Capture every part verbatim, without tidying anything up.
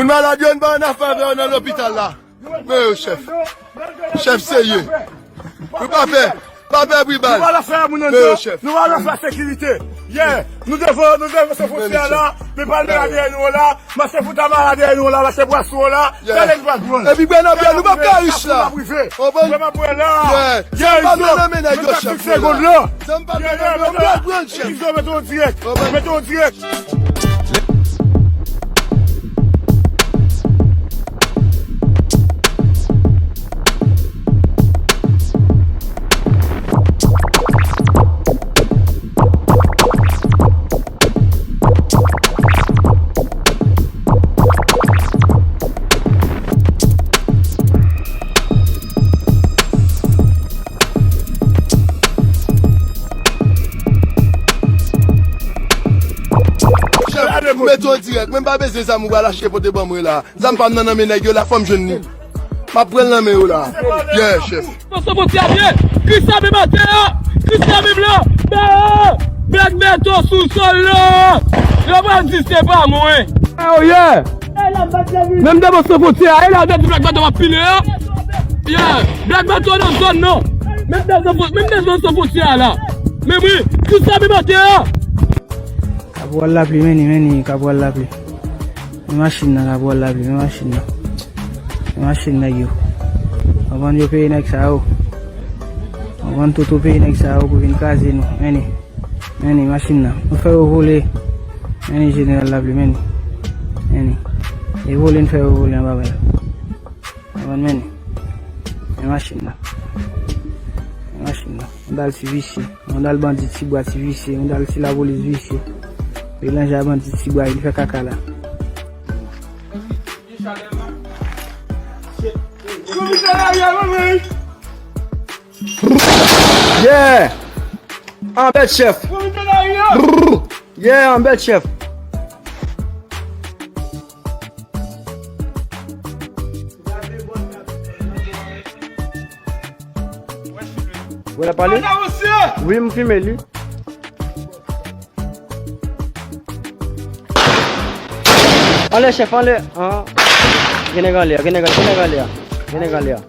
Malad yo, n pa ann afè avè yo nan lopital la. Men yo, chèf. Chèf serye. Nou pa pè. Pa pè bri bal. Nou pa ann afè moun anndan. Men yo, chèf. Nou pa ann afè sekirite. Yeah. Nou devan, nou devan se fwontyè la. Men pa l la dèyè nou la. Mache fout a malad dèyè nou la. Mache bwa sou la. Yeah. Gade nou pa jwenn. Epi bwè nan byè, nou p ap ka rich la. Konprann? Mwen pa bwè la. Yeah. Sa m pa bwè nan men nèg yo, chèf, la. Sa m pa bwè nan men nèg yo, chèf. Izo, mete w dirèk. Mete w dirèk. Chèf, mete w dirèk. Mwen m pa bezwen zam ou pral achte pote ban mwen la. Zam pa m nan nan men nèg yo la, fò m jwenn li. M ap pran l nan men yo la. Yeah, chèf. Pase fwontyè a byen. Krisla menm atè a. Krisla menm la. Ba! Black Beto sou sòl la. Yo pral di se pa mwen. Oh, yeah. Menm devan se fwontyè a. E la, gade Black Beto ap pile a. Yeah. Black Beto nan zòn nan. Menm devan, menm devan se fwontyè a la. Men wi, Krisla menm atè a. Kapwal lapli, men ni, men ni, kapwal lapli. Men machin nan, kapwal lapli, men machin nan. Men machin nèg yo. Konprann yo peye nèg sa yo. Konprann Toto peye nèg sa yo pou vin kraze nou. Men ni, men ni, machin nan. Nou fè yo vole. Men ni, jeneral lapli, men ni. Men ni. E vole n fè yo vole anba bal. Konprann, men ni. Men machin nan. Men machin nan. Yon dal ti visye. Yon dal bandi ti bwa ti visye. Yon dal ti lapolis visye. Melanje a bandi ti bwa, li fè kaka la. Yeah! Anbèt chèf. Yeah, anbèt chèf. Wè la pale? Wi, m filme li. Anlè, chèf, anlè. An. Gen nèg anlè a, gen nèg, gen nèg anlè a. Gen nèg anlè a.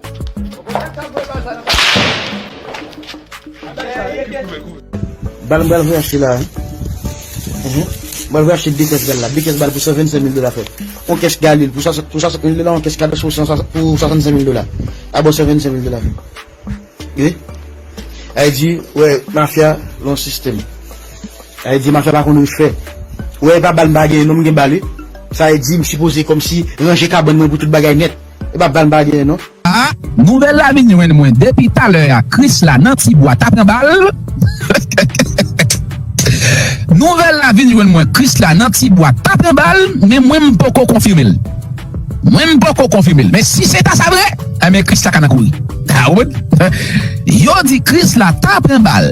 Bal m pral voye achte la, wi. Mhm. M pral voye achte de kès bal la. De kès bal pou san vennsenk mil dola, frè. Yon kès Galil pou swasant, pou swasant mil dola, yon kès Kados pou san, pou swasannsenk mil dola. A bon, san vennsenk mil dola, frè. Wi. Sa vle di, wè, mafya, yon sistèm. Sa vle di, mafya pa konn ret fè. Wè, e pa bal m pa genyen, non, m gen bal, wi. Sa vle di, m sipoze kòmsi ranje kabann mwen pou tout bagay nèt. E pa bal m pa genyen, non. A, nouvèl la vin jwenn mwen depi talè a, Krisla nan Tibwa ta pran bal. Nouvèl la vin jwenn mwen, Krisla nan Tibwa ta pran bal, men mwen m poko konfime l. Mwen m poko konfime l. Men si se ta sa vre, enben Krisla ka nan kouri. A, ou konprann? Yo di Krisla ta pran bal.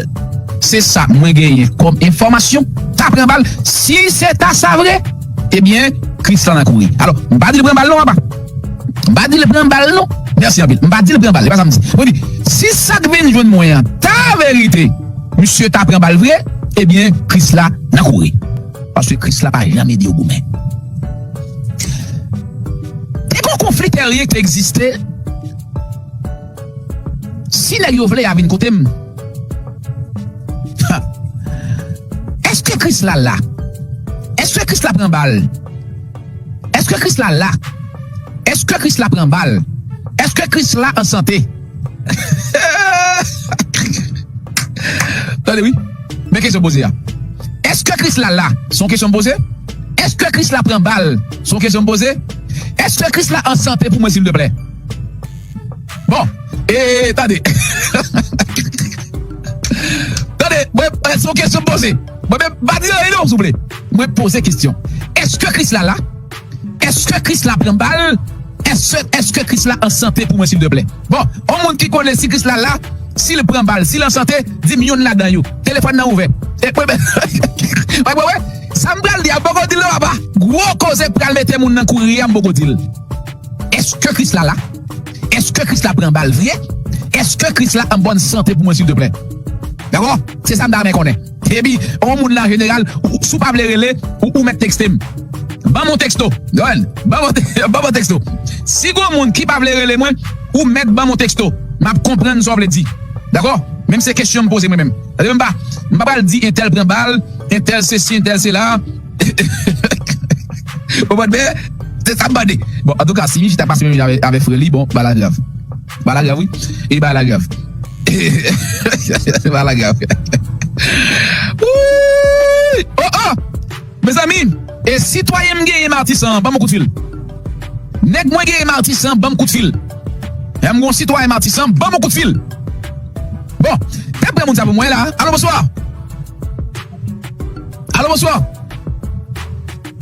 Se sa mwen genyen kòm enfòmasyon. Ta pran bal. Si se ta sa vre, ebyen, Krisla nan kouri. Alò, m pa di l pran bal non, papa. M pa di l pran bal non. Mèsi anpil. M pa di l pran bal. Se pa sa m di. Mwen di, si sa k vin jwenn mwen an ta verite, misye ta pran bal vre, ebyen, Krisla nan kouri. Paske Krisla pa janm ede yo goumen. Te gon konfli teryen ki te egziste. Si nèg yo vle, y a vin kote m. Ha. Èske Krisla la? Èske Krisla pran bal? Èske Krisla la? Èske Krisla pran bal? Èske Krisla an sante? Tande wi. Men kesyon poze a. Èske Krisla la? Se yon kesyon m poze. Èske Krisla pran bal? Se yon kesyon m poze. Èske Krisla an sante pou mwen, silvouplè? Bon, e, tande. Tande, mwen, e, se yon kesyon m poze. Mwen menm, pa di anyen non, souple. Mwen poze kesyon. Èske Krisla la? Èske Krisla pran bal? Èske, èske Krisla an sante pou mwen, silvouplè? Bon, yon moun ki konnen si Krisla la, si l pran bal, si l an sante, di m youn ladan yo. Telefòn nan ouvè. E, mwen menm, mwen, mwen, sa m pral di a, m poko di l non, papa. Gwo koze k pral mete moun nan kouri a, m poko di l. Èske Krisla la? Èske Krisla pran bal vre? Èske Krisla an bòn sante pou mwen, silvouplè? Dakò? Se sa m ta renmen konnen. Epi, yon moun la, an jeneral, ou, si w pa vle rele, ou, ou mèt tekste m. Ban m yon teksto. Ban m yon te- ban m yon teksto. Si gon moun ki pa vle rele mwen, ou mèt ban m yon teksto. M ap konprann sa w vle di. Dakò? Menm se kesyon m poze mwen menm. Tande m pa, m pa pral di entèl pran bal, entèl sesi, entèl sela. Ou konprann byen? Se sa m mande. Bon, antouka, si Michi ta pase menm jan avè, avè frè li, bon, bagay la grav. Bagay la grav, wi. E bagay la grav. Bagay la grav. Wouy! Oh, oh! Mezanmi, e sitwayen m genyen Matisan, ban m yon kout fil. Nèg mwen genyen Matisan, ban m kout fil. Lè m gon sitwayen Matisan, ban m yon kout fil. Bon, dapre moun sa pou mwen la. Alo, bonswa. Alo, bonswa.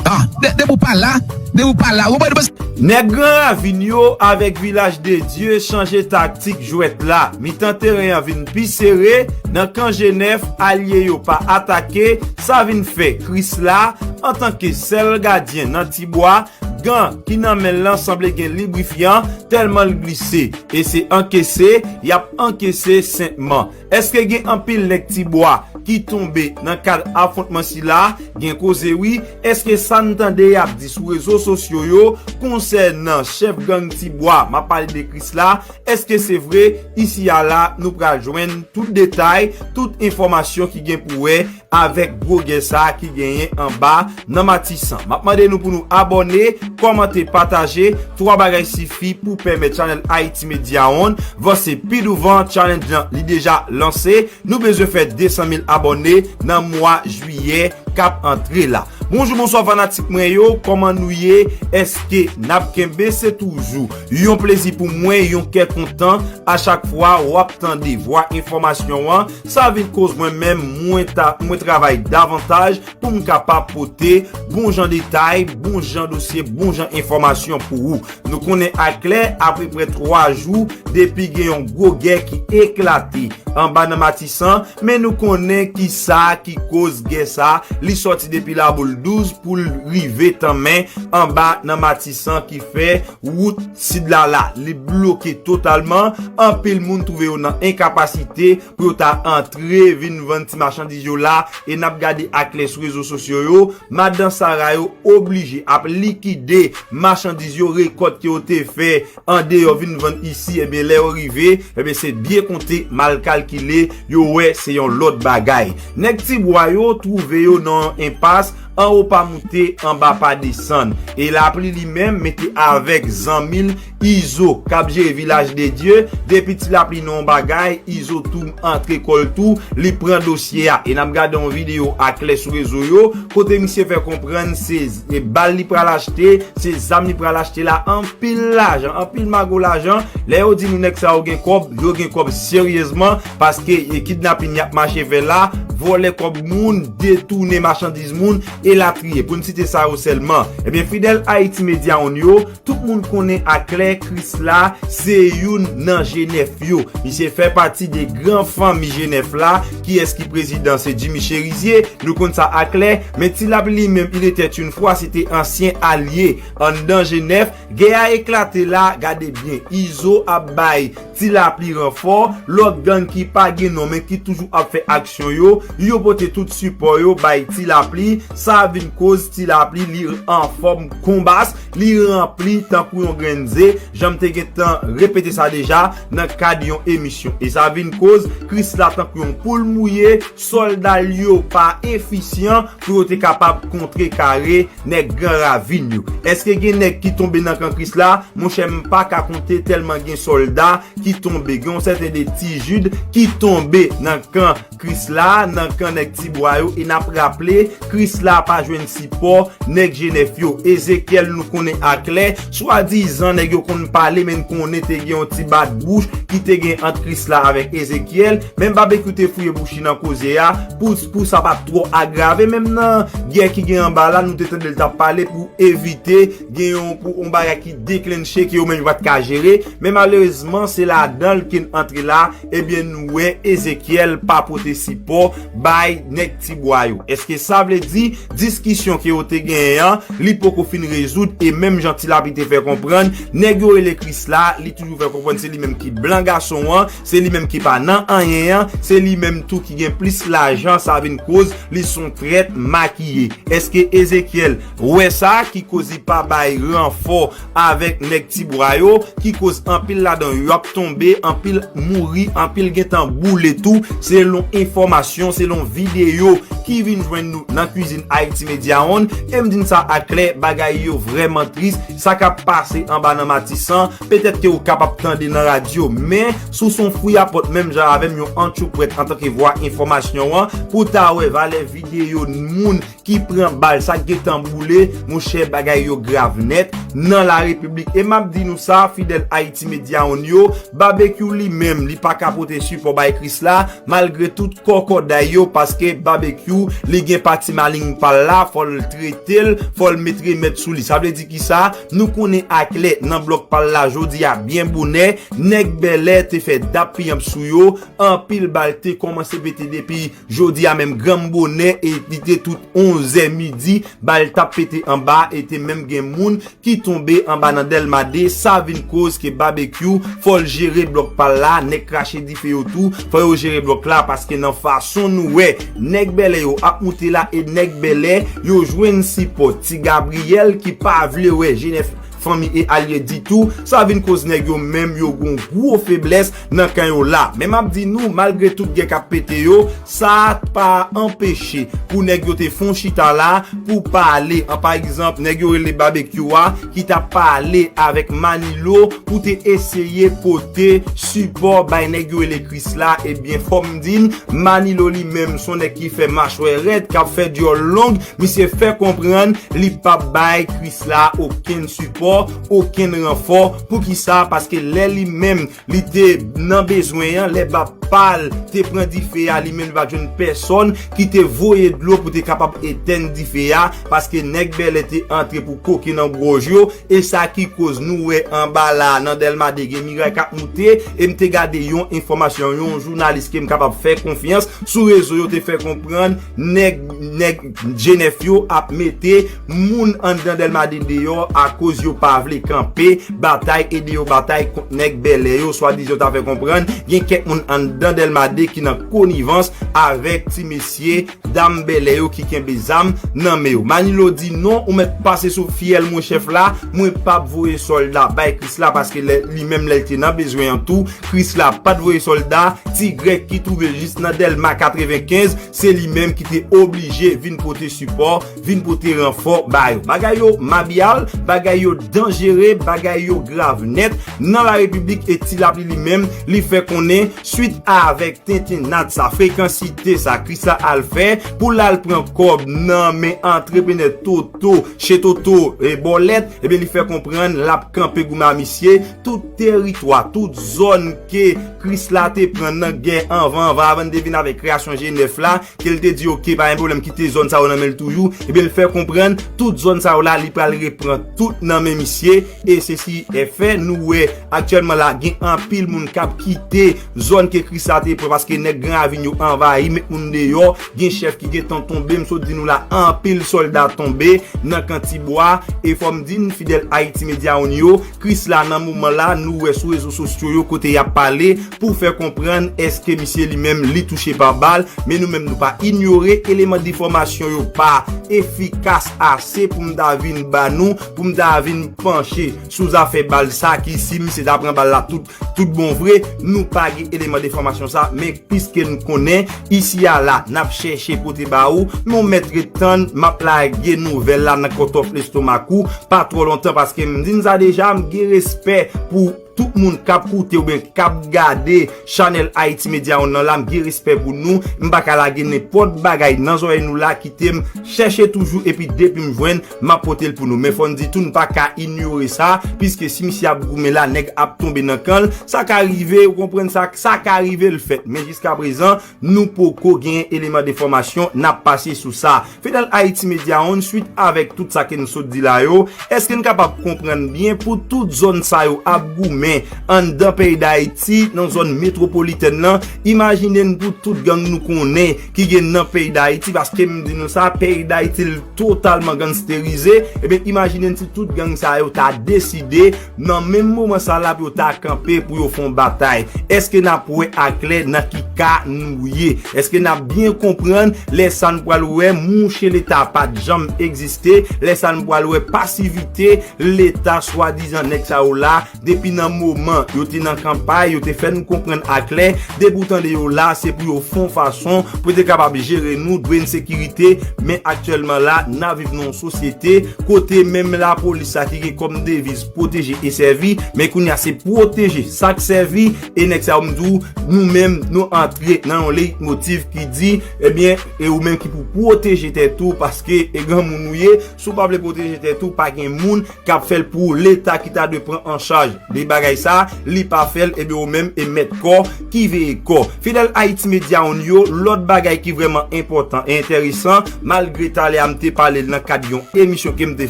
Ah, de, de pou pa la, de pou pa la. Ou mwen, Nèg Gran Ravin yo avèk Vilaj de Dye chanje taktik jwèt la. Mitan teren an vin pi sere, nan kan Jenèf, alye yo pa atake, sa vin fè Krisla, antanke sèl gadyen nan Tibwa, gan ki nan men l lan sanble gen librifyan tèlman l glise, e se ankese y ap ankese senpman. Èske gen anpil nèg Tibwa ki tonbe nan kad afwontman sila? Gen koze wi. Èske sa n tande y ap di sou rezo sosyo yo konsènan chèf gang Tibwa, m ap pale de Krisla, èske se vre? Isi a la, nou pral jwenn tout detay, tout enfòmasyon ki gen pou wè avèk gwo gè sa a ki genyen anba nan Matisan. M ap mande nou pou nou abòne, kòmante, pataje. Twa bagay sifi pou pèmèt chanèl Haiti Media One vanse pi douvan. Challenge lan, li deja lanse. Nou bezwen fè de san mil abòne nan mwa jiyè k ap antre la. Bonjou, bonswa fanatik mwen yo, kòman nou ye? Èske n ap kenbe? Se toujou yon plezi pou mwen, yon kè kontan a chak fwa w ap tande vwa enfòmasyon an. Sa vin koz mwen menm, mwen ta, mwen travay davantaj pou m kapab pote bon jan detay, bon jan dosye, bon jan enfòmasyon pou ou. Nou konnen aklè, apeprè twa jou depi gen yon gwo gè ki eklate anba nan Matisan, men nou konnen ki sa ki koz gè sa, li sòti depi Laboul douz pou l rive tanmen anba nan Matisan ki fè wout sid la la, li bloke totalman, anpil moun twouve yo nan enkapasite pou yo ta antre vin vann ti machandiz yo la, e n ap gade aklè sou rezo sosyo yo, madan Sara yo oblije ap likide machandiz yo, rekòt ke yo te fè andeyò vin vann isi, ebyen lè yo rive, ebyen se byen konte mal kalkile, yo wè se yon lòt bagay. Nèg Tibwa yo twouve yo nan yon enpas, anwo pa moute, anba pa desann. E lapli li menm mete avèk zanmi l Izo k ap jere Vilaj de Dye, depi ti lapli nan yon bagay, Izo tou antre kò l tou, li pran dosye a. E n ap gade yon videyo aklè sou rezo yo, kote misye fè konprann se bal li pral achte, se zam li pral achte la, anpil lajan, anpil mago lajan. Lè yo di nou nèg sa yo gen kòb, yo gen kòb seryezman, paske e kidnapin y ap mache fè la, vòlè kòb moun, detounen machandiz moun, elatriye. Pou n site sa yo sèlman. Ebyen, fidèl Haiti Media One yo, tout moun konnen aklè Krisla se youn nan Jenèf yo. Misye fè pati de gran fanmi Jenèf la. Kiyès ki prezidan? Se Jimmy Chérizier. Nou konn sa aklè. Men Ti Lapli li menm, il était une fois, se te ansyen alye anndan Jenèf. Gè a eklate la, gade byen. Izo ap bay Ti Lapli ranfò, lòt gang ki pa gen non men ki toujou ap fè aksyon yo, yo pote tout sipò yo bay Ti Lapli, sa vin koz Ti Lapli li anfòm konbas, li ranpli tankou yon grenn ze, jan m te gentan repete sa deja nan kad yon emisyon. E sa vin koz Krisla tankou yon poul mouye, sòlda l yo pa efisyan pou yo te kapab kontrekare nèg Gran Ravin yo. Èske gen nèg ki tonbe nan kan Krisla? Monchè, m pa ka konte tèlman gen sòlda ki tonbe. Gen yon sèten de Ti Jid ki tonbe nan kan Krisla, nan kan nèg Tibwa yo. E n ap raple, Krisla pa jwenn sipò nèg Jenèf yo. Ezekyèl nou konnen aklè, swadizan nèg yo konn pale, men n konnen te gen yon ti bat bouch ki te gen ant Krisla avèk Ezekyèl. Men Babekyou te fouye bouch li nan koze a pou, pou sa pa t twò agrave. Menm nan gè ki gen anba la, nou te tande l t ap pale pou evite gen yon, pou yon bagay ki deklenche ke yo menm yo pa t ka jere. Men malerezman, se ladan l ke n antre la, ebyen, nou wè Ezekyèl pa pote sipò bay nèg Tibwa yo. Èske sa vle di diskisyon ke yo te genyen an, li poko fin rezoud? E menm jan Ti Lapli te fè konprann, nèg yo rele Krisla, li toujou fè konprann se li menm ki blan gason an, se li menm ki pa nan anyen an, se li menm tou ki gen plis lajan, sa vin koz li s on trèt makiye. Èske Ezekyèl wè sa ki koz li pa bay ranfò avèk nèg Tibwa yo, ki koz anpil ladan yo ap tonbe, anpil mouri, anpil gentan boule tou, selon enfòmasyon, selon videyo ki vin jwenn nou nan Kwizin Ayiti Medya One? E m di n sa aklè, bagay yo vrèman tris, sa k ap pase anba nan Matisan, petèt ke ou kapab tande nan radyo, men si w s on fouyapòt menm jan avè m, yon antchoupwèt antanke vwa enfòmasyon an, pou w ta wè valè videyo moun ki pran bal, sa k gentan boule, monchè, bagay yo grav nèt nan larepiblik. E m ap di nou sa, fidèl Ayiti Medya One yo, Babekyou li menm, li pa ka pote sipò bay Krisla, malgre tout kòkòday yo, paske Babekyou, li gen pati maleng pa l la, fò l trete l, fò l met remèd sou li. Sa vle di kisa? Nou konnen aklè, nan blòk pa l la, jodi a, byen bonè, nèg Bèlè te fè dap piyanp sou yo, anpil bal te kòmanse pete depi jodi a menm granm bonè, e li te tout onzè midi, bal t ap pete anba, e te menm gen moun ki tonbe anba nan Dèlma de, sa vin koz ke Babekyou, fò l jere blòk pa l la, nèg krache dife yo tou, fò yo jere blòk la, paske nan fason nou wè nèg Bèlè yo ap moute la, e nèg Bèlè yo jwenn sipò Ti Gabriyèl ki pa vle wè Jenèf, fanmi e alye ditou, sa vin koz nèg yo menm yo gon gwo feblès nan kan yo la. Men m ap di nou, malgre tout gè k ap pete yo, sa pa anpeche pou nèg yo te fon chita la pou pale. An, pa egzanp, nèg yo rele Babekyou a, ki t ap pale avèk Manilo pou te eseye pote sipò bay nèg yo rele Krisla. Ebyen, fò m di n, Manilo li menm, s on nèg ki fè machwè rèd, k ap fè dyòl long, misye fè konprann li p ap bay Krisla okenn sipò, okenn ranfò. Poukisa? Paske lè li menm, li te nan bezwen an, lè bal pa l te pran dife a, li menm li pa t jwenn pèsòn ki te voye dlo pou te kapab etèn dife a, paske nèg Bèlè te antre pou koke nan gwòj yo, e sa ki koz nou wè anba la, nan Dèlma de, gen miray k ap moute, e m te gade yon enfòmasyon, yon jounalis ke m kapab fè konfyans sou rezo yo te fè konprann, nèg, nèg Jenèf yo ap mete moun anndan Dèlma de deyò akoz yo pa vle kanpe batay, ede yo batay kont nèg Bèlè yo, swadizan yo ta fè konprann, gen kèk moun anndan Dèlma de ki nan konivans avèk ti mesye, dam Bèlè yo ki kenbe zam nan men yo. Manilo di non, ou mèt pase sou fyèl mwen chèf la, mwen p ap voye sòlda bay Krisla, paske lè, li menm lè l te nan bezwen an tou, Krisla pa t voye sòlda, ti Grèk ki twouve l jis nan Dèlma katrevenkenz, se li menm ki te oblije vin pote sipò, vin pote ranfò ba yo. Bagay yo mabyal, bagay yo danjere, bagay yo grav nèt nan larepiblik, e Ti Lapli li menm, li fè konnen, swit avèk tentennad sa, frekansite sa Krisla al fè pou l al pran kòb nan men antreprenè Toto, chez Toto e Bòlèt, ebyen, li fè konprann l ap kanpe goumen a misye, tout teritwa, tout zòn ke Krisla te pran nan gè anvan, anvan, avan n te vin avèk kreyasyon Jenèf la, ke l te di, oke, pa gen pwoblèm, kite zòn sa yo nan men l toujou, ebyen, l fè konprann tout zòn sa yo la, li pral reprann tout nan men misye, e se si e fè, nou wè aktyèlman la, gen anpil moun k ap kite zòn ke Krisla te pran, paske nèg Gran Ravin yo anvayi, met moun deyò, gen chèf ki gentan tonbe, m sot di nou la, anpil sòlda tonbe nan kan Tibwa, e fò m di n, fidèl Ayiti Medya One yo, Krisla nan moman la, nou wè sou rezo sosyo yo kote y ap pale pou fè konprann èske misye li menm li touche pa bal, men nou menm nou pa inyore eleman denfòmasyon yo pa efikas ase pou m ta vin ba nou, pou m ta vin panche sou zafè bal sa ki si misye ta pran bal la tout, tout bon vre, nou pa gen eleman denfòmasyon sa, men piske n konnen isi a la, n ap chèche pote ba ou, men w mèt ret tann, m ap lage nouvèl la nan kòtòf lestomak ou, pa twò lontan, paske m di n sa deja, m gen respè pou tout moun k ap koute oubyen k ap gade chanèl Ayiti Medya One nan la, m gen respè pou nou, m pa ka lage nenpòt bagay nan zòrèy nou la, kite m chèche toujou, epi depi m jwenn, m ap pote l pou nou. Men fò n di tou, n pa ka inyore sa, piske si misye ap goumen la, nèg ap tonbe nan kan l, sa ka rive, ou konprann sa, sa ka rive l fèt. Men jiskaprezan, nou poko genyen eleman denfòmasyon, n ap pase sou sa. Fidèl Ayiti Medya One, swit avèk tout sa ke n sot di la yo, èske n kapab konprann byen pou tout zòn sa yo ap goumen Men anndan peyi Dayiti, nan zòn metwopolitèn nan, imajine n pou tout gang nou konnen ki gen nan peyi Dayiti, paske m di nou sa, peyi Dayiti l totalman gangsterize. Ebyen, imajine n si tout gang sa yo ta deside nan menm moman sa la pou yo ta kanpe pou yo fè yon batay. Èske n ap wè aklè nan ki ka nou ye? Èske n ap byen konprann lè sa n pral wè mouche Leta pa t janm egziste, lè sa n pral wè pasivite Leta swadizan nèg sa yo la depi nan moman yo te nan kanpay, yo te fè n konprann aklè, depi w tande yo la, se pou yo fè yon fason pou yo te kapab jere nou, dwe n sekirite, men aktyèlman la, n ap viv nan yon sosyete kote menm lapolis sa ki gen kòm deviz pwoteje e sèvi, men kounye a se pwoteje sa k sèvi, e nèg sa yo m di w, nou menm, nou antre nan yon leyitmotiv ki di, ebyen, e ou menm ki pou pwoteje tèt ou, paske e granmoun ou ye, si w pa vle pwoteje tèt ou, pa gen moun k ap fè l pou ou. Leta ki ta dwe pran an chaj de bagay sa, li pa fè l, ebyen ou menm e mèt kò ki veye kò. Fidèl Haiti Media One yo, lòt bagay ki vrèman enpòtan e enteresan, malgre talè a m te pale l nan kad yon emisyon ke m te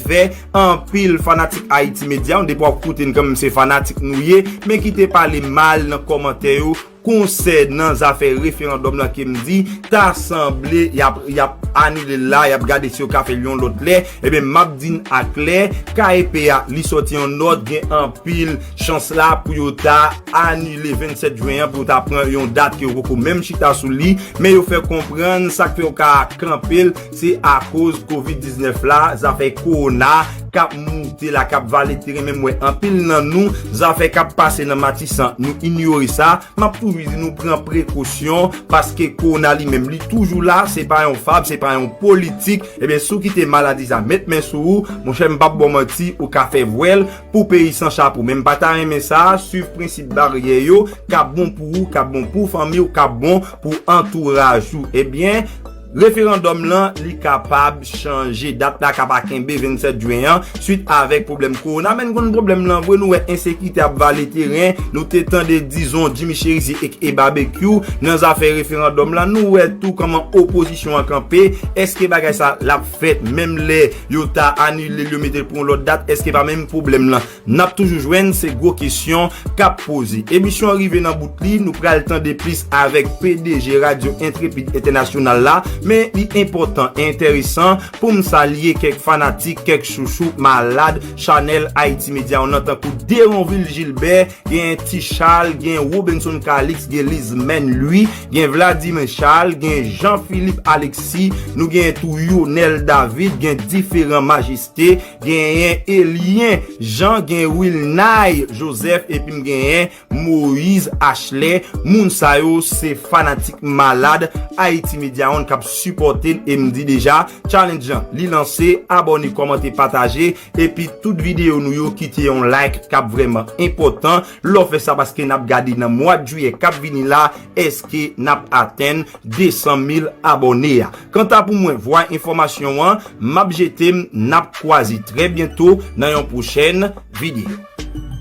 fè, anpil fanatik Haiti Media One, depi w ap koute n kanmenm se fanatik nou ye, men ki te pale mal nan kòmantè yo, konsènan zafè referandòm lan ke m di, ta sanble y ap, y ap anile l la, y ap gade si yo ka fè l yon lòt lè. Ebyen, m ap di n aklè, K E P a, li sòti yon nòt, gen anpil chans la pou yo ta anile vennsèt jen an, pou yo ta pran yon dat ke yo poko menm chita sou li, men yo fè konprann sa k fè yo ka kanpe l, se akoz kovid diznèf la, zafè kowona k ap moute la, k ap vale teren, menm wè anpil nan nou, zafè k ap pase nan Matisan, nou inyore sa, m ap toujou di nou pran prekosyon, paske kowona li menm, li toujou la, se pa yon fab, se pa yon politik. Ebyen, si w kite maladi sa met men sou ou, monchè, m p ap ba w manti, ou ka fè vwèl pou peyi san chapo. Men m pa ta renmen sa, swiv prensip baryè yo, k ap bon pou ou, k ap bon pou fanmi w, k ap bon pou antouraj ou. Ebyen, referandòm lan, li kapab chanje. Dat la ka pa kenbe vennsèt jen an, swit avèk pwoblèm kowona. Men n konn pwoblèm lan vre, nou wè ensekirite ap vale teren. Nou te tande dizon Jimmy Chérizier e, e Babekyou nan zafè referandòm lan. Nou wè tou kòman opozisyon an kanpe. Èske bagay sa l ap fèt menm lè yo ta anile l, yo mete l pou yon lòt dat? Èske pa menm pwoblèm lan n ap toujou jwenn, se gwo kesyon k ap poze. Emisyon an rive nan bout li, nou pral tande plis avèk P D G Radyo Entrepid Entènasyonal la, men li enpòtan e enteresan pou m salye kèk fanatik, kèk chouchou malad chanèl Haiti Media One nan, tankou Deronville Gilbert, gen Ti Charles, gen Robenson Calix, gen Lizmène Louis, gen Vladimir Charles, gen Jean Philippe Alexis, nou gen tou Yonel David, gen diferan majeste, genyen Elien Jean, gen Wilnay Joseph, epi m genyen Moïse Ashley. Moun sa yo se fanatik malad Haiti Media One k ap sipòte n, e m di deja, challenge lan, li lanse, abòne, kòmante, pataje, epi tout videyo nou yo, kite yon like k ap vrèman enpòtan. Lè w fè sa, paske n ap gade nan mwa jiyè k ap vini la, èske n ap atenn de san mil abòne a. Kanta pou mwen, vwa enfòmasyon an, m ap jete m, n ap kwaze trè byento nan yon pwochèn videyo.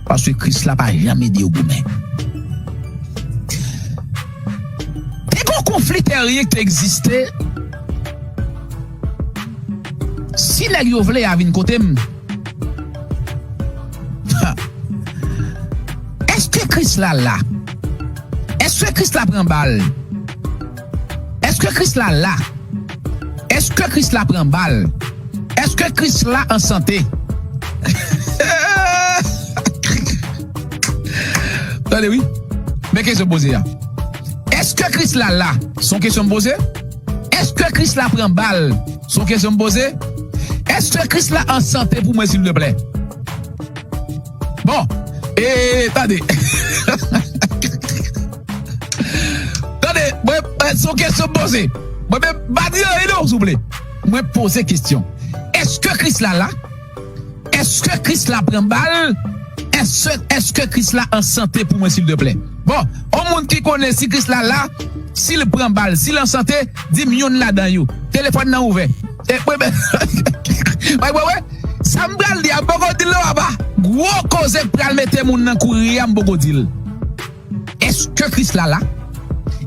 Paske Kris la pa janm ede yo goumen. Te gen yon konfli teryen ki te egziste. Si nèg yo vle, y a vin kote m. Èske Kris la la? Èske Kris la pran bal? Èske Kris la la? Èske Kris la pran bal? Èske Kris la an sante? Tande wi. Men kesyon m poze a. Èske Kris la la? Se yon kesyon m poze. Èske Kris la pran bal? Se yon kesyon m poze. Èske Kris la an sante pou mwen, silvouplè? Bon, e, tande. Tande, mwen, mwen, se yon kesyon m poze. Mwen menm, m pa di anyen non, souple. Mwen poze kesyon. Èske Kris la la? Èske Kris la pran bal? Èske, èske Kris la an sante pou mwen, silvouplè? Bon, yon moun ki konnen si Kris la la, si l pran bal, si l an sante, di m youn ladan yo. Telefòn nan ouvè. E, mwen menm, mwen, mwen, mwen, sa m pral di a, m poko di l non, papa. Gwo koze k pral mete moun nan kouri a, m poko di l. Èske Kris la la?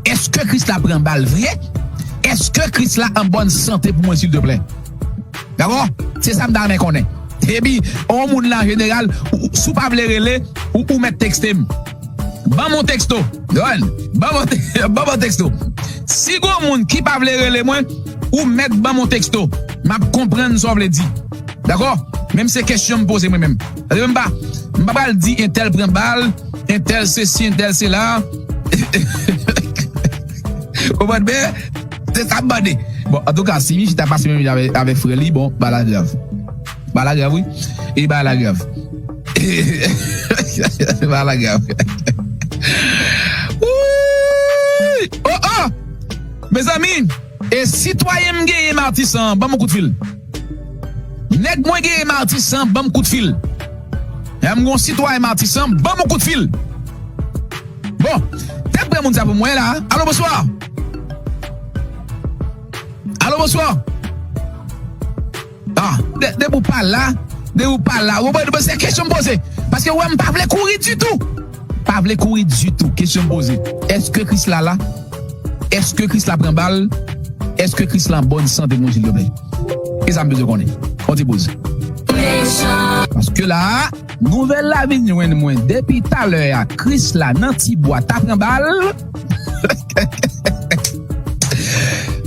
Èske Kris la pran bal vre? Èske Kris la an bòn sante pou mwen, silvouplè? Dakò? Se sa m ta renmen konnen. Epi, yon moun la, an jeneral, ou- ou- si w pa vle rele, ou, ou mèt tekste m. Ban m yon teksto. Ban m yon te- ban m yon teksto. Si gon moun ki pa vle rele mwen, ou mèt ban m yon teksto. M ap konprann sa w vle di. Dakò? Menm se kesyon m poze mwen menm. Paske m pa, m pa pral di entèl pran bal, entèl sesi, entèl sela. Ou konprann byen? Se sa m mande. Bon, antouka, si Michi ta pase menm jan avèk, avèk frè li, bon, bagay la grav. Bagay la grav, wi. E bagay la grav. Bagay la grav. Wouy! Oh, oh! Mezanmi, e sitwayen m genyen Matisan, ban m yon kout fil. Nèg mwen genyen Matisan, ban m kout fil. E m gon sitwayen Matisan, ban m yon kout fil. Bon, tèt prè moun sa pou mwen la. Alo, bonswa. Alo, bonswa. Ah, de- depi w pa la, depi w pa la. Ou konprann, se kesyon m poze. Paske, wè, m pa vle kouri ditou. Pa vle kouri ditou. Kesyon m poze. Èske Krisla la? Èske Krisla pran bal? Èske Krisla an bòn sante, mon silvouplè? E sa m bezwen konnen. On ti poz. Paske la, nouvèl la vin jwenn mwen depi talè a, Krisla nan Tibwa ta pran bal.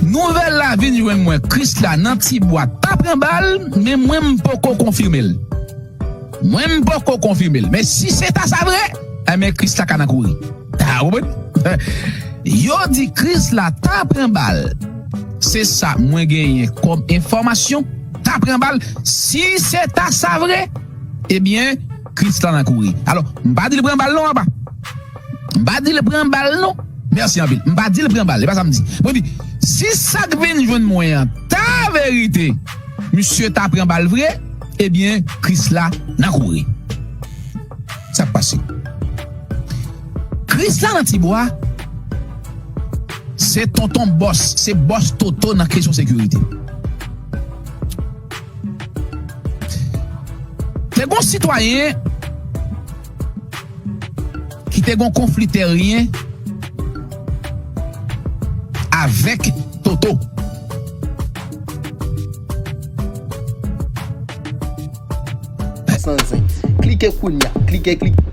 Nouvèl la vin jwenn mwen, Krisla nan Tibwa ta pran bal, men mwen m poko konfime l. Mwen m poko konfime l. Men si se ta sa vre, enben Krisla ka nan kouri. Ah, ou konprann? Yo di Krisla ta pran bal. Se sa mwen genyen kòm enfòmasyon. Ta pran bal. Si se ta sa vre, ebyen, Krisla nan kouri. Alò, m pa di l pran bal non, apa. M pa di l pran bal non. Mèsi anpil. M pa di l pran bal. E pa sa m di. Mwen di, si sa k vin jwenn mwen an ta verite, misye ta pran bal vre, ebyen, Krisla nan kouri. Sa k pase? Krisla nan Tibwa, se tonton bòs, se bòs Toto nan kesyon sekirite. Te gon sitwayen ki te gon konfli tèryen avèk Toto. San zen. Klike kounya. Klike, klike.